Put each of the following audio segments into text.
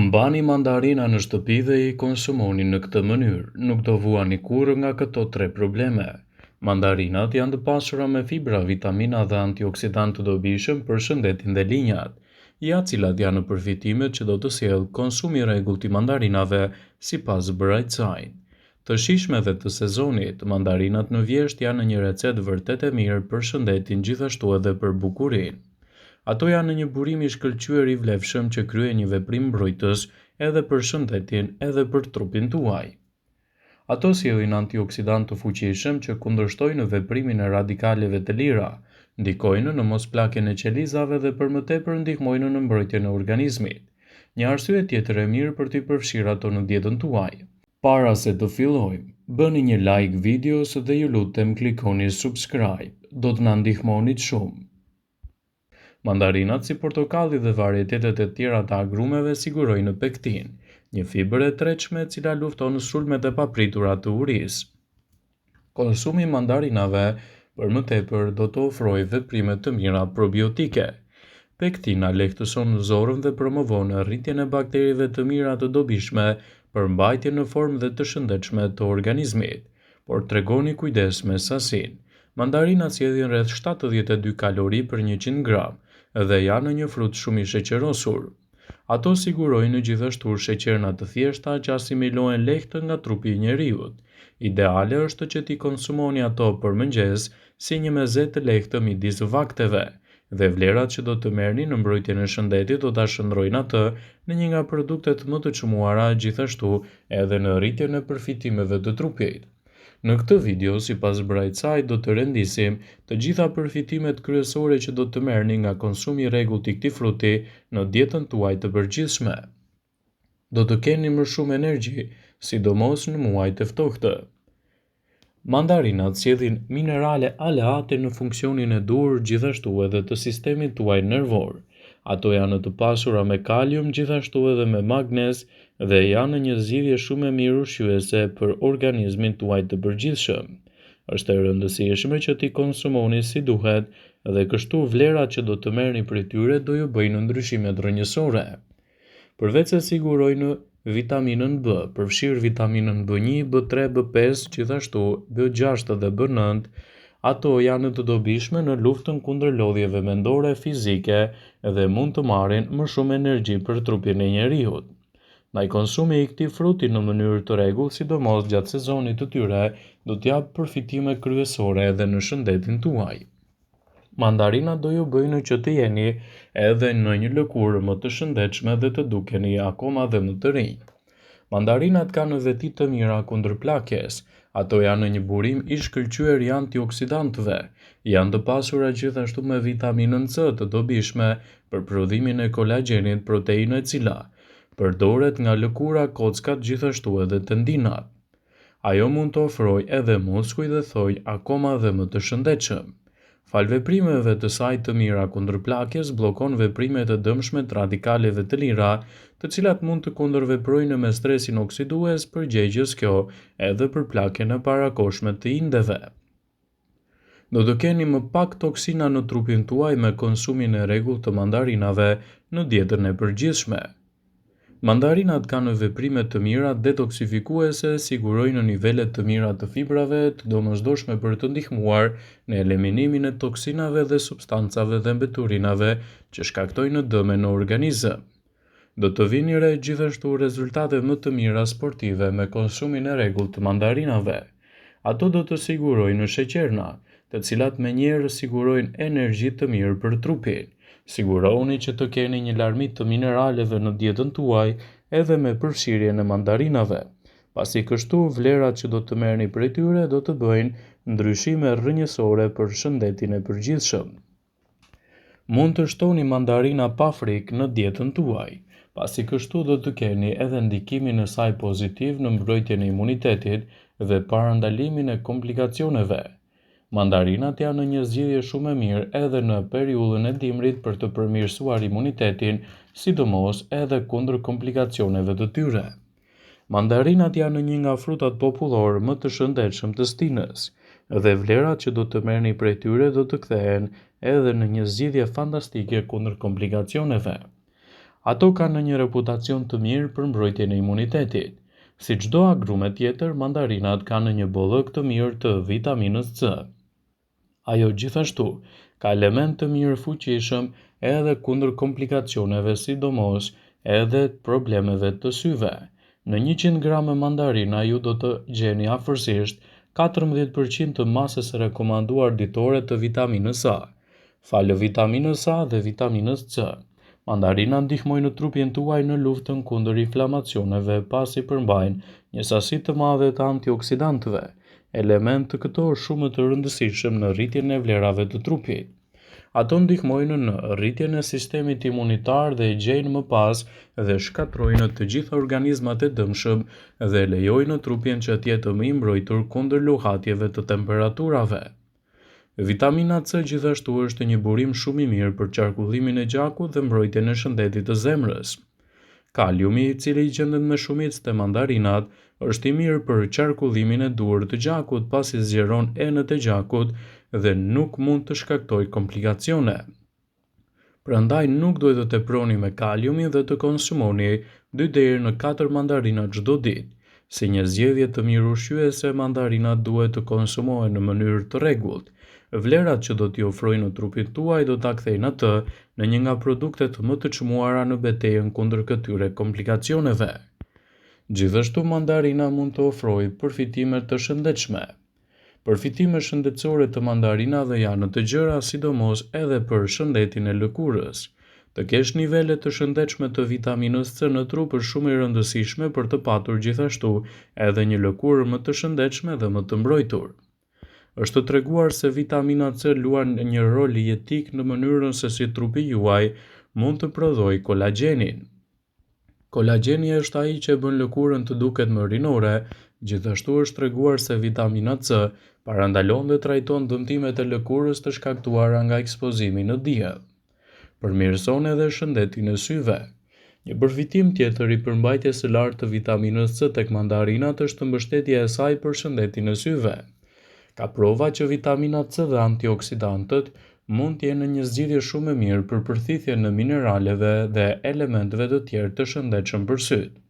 Mbani mandarina në shtëpi dhe i konsumoni në këtë mënyrë, nuk do vuani kurrë nga këto tre probleme. Mandarinat janë të pasura me fibra, vitamina dhe antioksidantë të dobishëm për shëndetin dhe linjat. Ja cilat janë përfitimet që do të sjellë konsumi i rregullt i mandarinave sipas Brightside. Të shijshme dhe të sezonit, mandarinat në vjeshtë janë një recetë vërtet e mirë për shëndetin gjithashtu edhe për bukurinë. Ato janë një burim i shkëlqyer i vlefshëm që kryen një veprim mbrojtës edhe për shëndetin edhe për trupin tuaj. Ato sjellin antioksidantë të fuqishëm që kundërshtojnë veprimin e radikaleve të lira, ndikojnë në mosplakjen e qelizave dhe për më tepër ndihmojnë në mbrojtjen e organizmit. Një arsye tjetër e mirë për t'i përfshirë ato në dietën tuaj. Para se të fillojmë, bëni një like videos dhe ju lutem klikoni subscribe, do të na ndihmonit shumë. Mandarinat si portokalli dhe varietetet e tjera të agrumeve sigurojnë pektinë, një fibër e tretshme e cila lufton sulmet e papritura të urisë. Konsumi i mandarinave për më tepër do të ofrojë veprime të mira probiotike. Pektina lehtëson zorrën dhe promovon rritjen e bakterieve të mira të dobishme për mbajtjen në formë dhe të shëndetshme të organizmit. Por tregoni kujdes me sasinë. Mandarinat sjellin rreth 72 kalori për 100 gram dhe janë një frut shumë i sheqerosur. Ato sigurojnë gjithashtu sheqerna të thjeshta që asimilohen lehtë nga trupi i njeriut. Ideale është që t'i konsumoni ato për mëngjes si një meze të lehtë midis vakteve, dhe vlerat që do të merrni në mbrojtjen e shëndetit do ta shndërrojnë atë në një nga produktet më të çmuara gjithashtu edhe në rritjen e përfitimeve të trupit. Në këtë video, sipas Brightside do të rendisim të gjitha përfitimet kryesore që do të merrni nga konsumi i rregullt i këtij fruti në dietën tuaj të përgjithshme. Do të keni më shumë energji, sidomos në muajt e ftohtë. Mandarinat sjellin minerale aleate në funksionin e duhur gjithashtu edhe të sistemit tuaj nervor. Ato janë të pasura me kalium gjithashtu edhe me magnez dhe janë një zgjidhje shumë e mirë ushqyese për organizmin tuaj të përgjithshëm. Është e rëndësishme që t'i konsumoni si duhet dhe kështu vlerat që do të merrni prej tyre do ju bëjnë ndryshimet rrënjësore. Përveç se sigurojnë vitaminën B, përfshirë vitaminën B1, B3, B5, gjithashtu B6 dhe B9, ato janë të dobishme në luftën kundër lodhjeve mendore, fizike dhe mund të marrin më shumë energji për trupin e njeriut. Ndaj konsumi i këtij fruti në mënyrë të rregullt, sidomos gjatë sezonit të tyre, do të japë përfitime kryesore edhe në shëndetin tuaj. Mandarinat do ju bëjnë që të jeni edhe në një lëkurë më të shëndetshme dhe të dukeni akoma dhe më të rinj. Mandarinat kanë veti të mira kundër plakjes. Ato janë një burim i shkëlqyer i antioksidantëve. Janë të pasura gjithashtu me vitaminën C të dobishme për prodhimin e kolagjenit, proteinë e cila përdoret nga lëkura, kockat gjithashtu edhe tendinat. Ajo mund të ofrojë edhe muskuj dhe thonj akoma dhe më të shëndetshëm. Falë veprimeve të saj të mira kundër plakjes, bllokon veprimet e dëmshme të radikaleve të lira, të cilat mund të kundërveprojnë me stresin oksidues, përgjegjës kjo edhe për plakjen e parakohshme të indeve. Do të keni më pak toksina në trupin tuaj me konsumin e rregullt të mandarinave në dietën e përgjithshme. Mandarinat kanë veprime të mira detoksifikuese, sigurojnë nivele të mira të fibrave, të domosdoshme për të ndihmuar në eliminimin e toksinave dhe substancave dhe mbeturinave që shkaktojnë dëme në organizëm. Do të vini re gjithashtu rezultate më të mira sportive me konsumin e rregullt të mandarinave. Ato do të sigurojnë sheqerna, të cilat menjëherë sigurojnë energji të mirë për trupin. Sigurohuni që të keni një larmi të mineraleve në dietën tuaj edhe me përfshirjen e mandarinave, pasi kështu vlerat që do të merrni prej tyre do të bëjnë ndryshime rrënjësore për shëndetin e përgjithshëm. Mund të shtoni mandarina pa frikë në dietën tuaj, pasi kështu do të keni edhe ndikimin e saj pozitiv në mbrojtjen e imunitetit dhe parandalimin e komplikacioneve. Mandarinat janë një zgjidhje shumë e mirë edhe në periudhën e dimrit për të përmirësuar imunitetin, sidomos edhe kundër komplikacioneve të tyre. Mandarinat janë një nga frutat popullorë më të shëndetshëm të stinës, dhe vlerat që do të merrni prej tyre do të kthehen edhe në një zgjidhje fantastike kundër komplikacioneve. Ato kanë një reputacion të mirë për mbrojtjen e imunitetit. Si çdo agrume tjetër, mandarinat kanë një bollëk të mirë të vitaminës C. Ajo gjithashtu ka elementë të mirë fuqishëm edhe kundër komplikacioneve sidomos edhe problemeve të syve. Në 100 gramë mandarina ju do të gjeni afërsisht 14% të masës së rekomanduar ditore të vitaminës A. Falë vitaminës A dhe vitaminës C, mandarinat ndihmojnë trupin tuaj në luftën kundër inflamacioneve pasi përmbajnë një sasi të madhe të antioksidantëve, elementë këto shumë të rëndësishëm në rritjen e vlerave të trupit. Ato ndihmojnë në rritjen e sistemit imunitar dhe gjejnë më pas dhe shkatërrojnë të gjitha organizmat e dëmshëm dhe lejojnë trupin që të jetë më i mbrojtur kundër luhatjeve të temperaturave. Vitamina C gjithashtu është një burim shumë i mirë për qarkullimin e gjakut dhe mbrojtjen e shëndetit të zemrës. Kaliumi, i cili gjendet me shumicë te mandarinat, është i mirë për qarkullimin e duhur të gjakut pasi zgjeron enët e gjakut dhe nuk mund të shkaktojë komplikacione. Prandaj nuk duhet të teproni me kaliumin dhe të konsumoni 2 deri në 4 mandarina çdo ditë. Si një zgjedhje të mirë ushqyese, mandarinat duhet të konsumohen në mënyrë të rregullt. Vlerat që do t'i ofrojnë trupit tuaj do ta kthejnë atë në një nga produktet më të çmuara në betejën kundër këtyre komplikacioneve. Gjithashtu mandarina mund të ofrojë përfitime të shëndetshme. Përfitime shëndetësore të mandarinave janë të gjera, sidomos edhe për shëndetin e lëkurës. Të kesh nivele të shëndetshme të vitaminës C në trup është shumë e rëndësishme për të patur gjithashtu edhe një lëkurë më të shëndetshme dhe më të mbrojtur. Është treguar se vitamina C luan një rol jetik në mënyrën se si trupi juaj mund të prodhojë kolagjenin. Kolagjeni është ai që e bën lëkurën të duket më rinore, gjithashtu është treguar se vitamina C parandalon dhe trajton dëmtimet e lëkurës të shkaktuara nga ekspozimi në diell. Përmirëson edhe shëndetin e syve. Një përfitim tjetër i përmbajtjes së lartë të vitaminës C tek mandarinat është mbështetja e saj për shëndetin e syve. Ka prova që vitamina C dhe antioksidantët mund të jenë një zgjidhje shumë e mirë për përthithjen e mineraleve dhe elementëve të tjerë të shëndetshëm për sytë.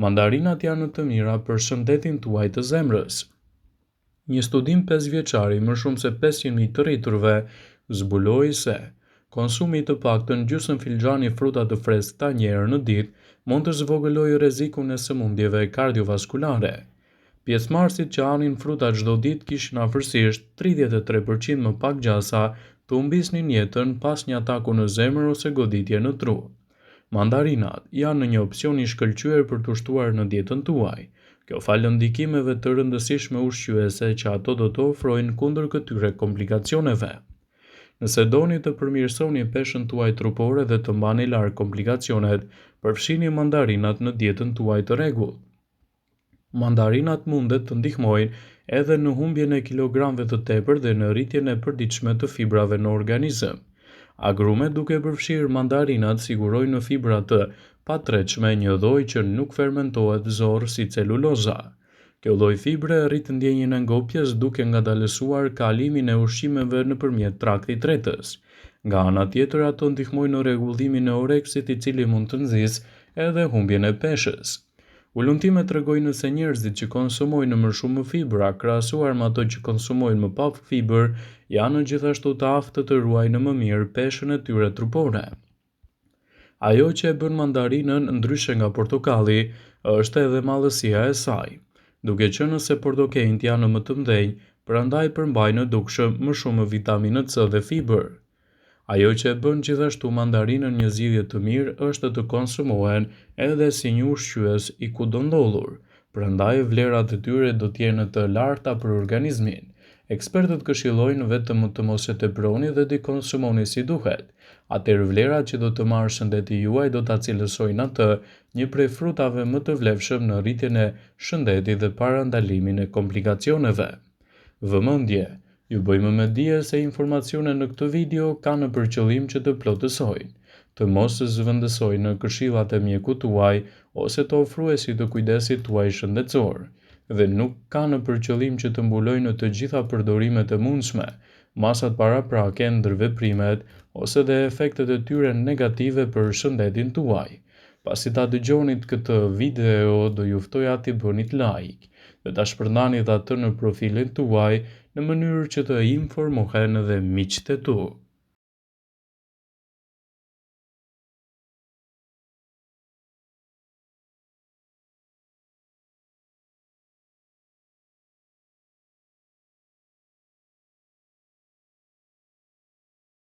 Mandarinat janë të mira për shëndetin tuaj të zemrës. Një studim 5 vjeçar i më shumë se 500.000 të rriturve zbuloi se konsumi i të paktën gjysmë filxhani fruta të freskëta një herë në ditë mund të zvogëlojë rrezikun e sëmundjeve kardiovaskulare. Pjesëmarrësit që hanin fruta çdo ditë kishin afërsisht 33% më pak gjasa të humbisnin jetën pas një ataku në zemër ose goditje në tru. Mandarinat janë një opsion i shkëlqyer për t'u shtuar në dietën tuaj. Kjo falë ndikimeve të rëndësishme ushqyese që ato do të ofrojnë kundër këtyre komplikacioneve. Nëse doni të përmirësoni peshën tuaj trupore dhe të mbani larg komplikacionet, përfshini mandarinat në dietën tuaj të rregullt. Mandarinat mundet të ndihmojnë edhe në humbjen e kilogramëve të tepër dhe në rritjen e përditshme të fibrave në organizëm. Agrumet duke përfshirë mandarinat sigurojnë në fibra të patretshme një lloj që nuk fermentohet zor si celuloza. Kjo lloj fibre rrit ndjenjën e ngopjes duke ngadalësuar kalimin e ushqimeve nëpërmjet traktit tretës. Nga ana tjetër ato ndihmojnë në rregullimin e oreksit i cili mund të nxisë edhe humbjen e peshës. Hulumtimet tregojnë se njerëzit që konsumojnë më shumë fibra krahasuar me ato që konsumojnë më pak fibër janë gjithashtu të aftë të ruajnë më mirë peshën e tyre trupore. Ajo që e bën mandarinën ndryshe nga portokalli është edhe madhësia e saj. Duke qenë se portokejt janë më të mëdhenj, prandaj përmbajnë dukshëm më shumë vitaminë C dhe fibër. Ajo që e bën gjithashtu mandarinën një zgjidhje të mirë është të konsumohen edhe si një ushqyes i kudondodhur, prandaj vlerat e tyre do të jenë të larta për organizmin. Ekspertët këshillojnë vetëm të mos e teproni dhe t'i konsumoni si duhet. Atëherë vlerat që do të marrë shëndeti juaj do ta cilësojnë atë një prej frutave më të vlefshëm në rritjen e shëndetit dhe parandalimin e komplikacioneve. Vëmendje! Ju bëjmë me dije se informacionet në këtë video kanë për qëllim që të plotësojnë, të mos zëvendësojnë këshillat e mjekut tuaj ose të ofruesit të kujdesit tuaj shëndetësor, dhe nuk kanë për qëllim që të mbulojnë të gjitha përdorimet e mundshme. masat paraprake, ndërveprimet ose dhe efektet e tyre negative për shëndetin tuaj. Pasi ta dëgjonit këtë video, do ju ftoja t'i bënit like dhe ta shpërndanit atë në profilin tuaj në mënyrë që të informohen edhe miqtë e tu.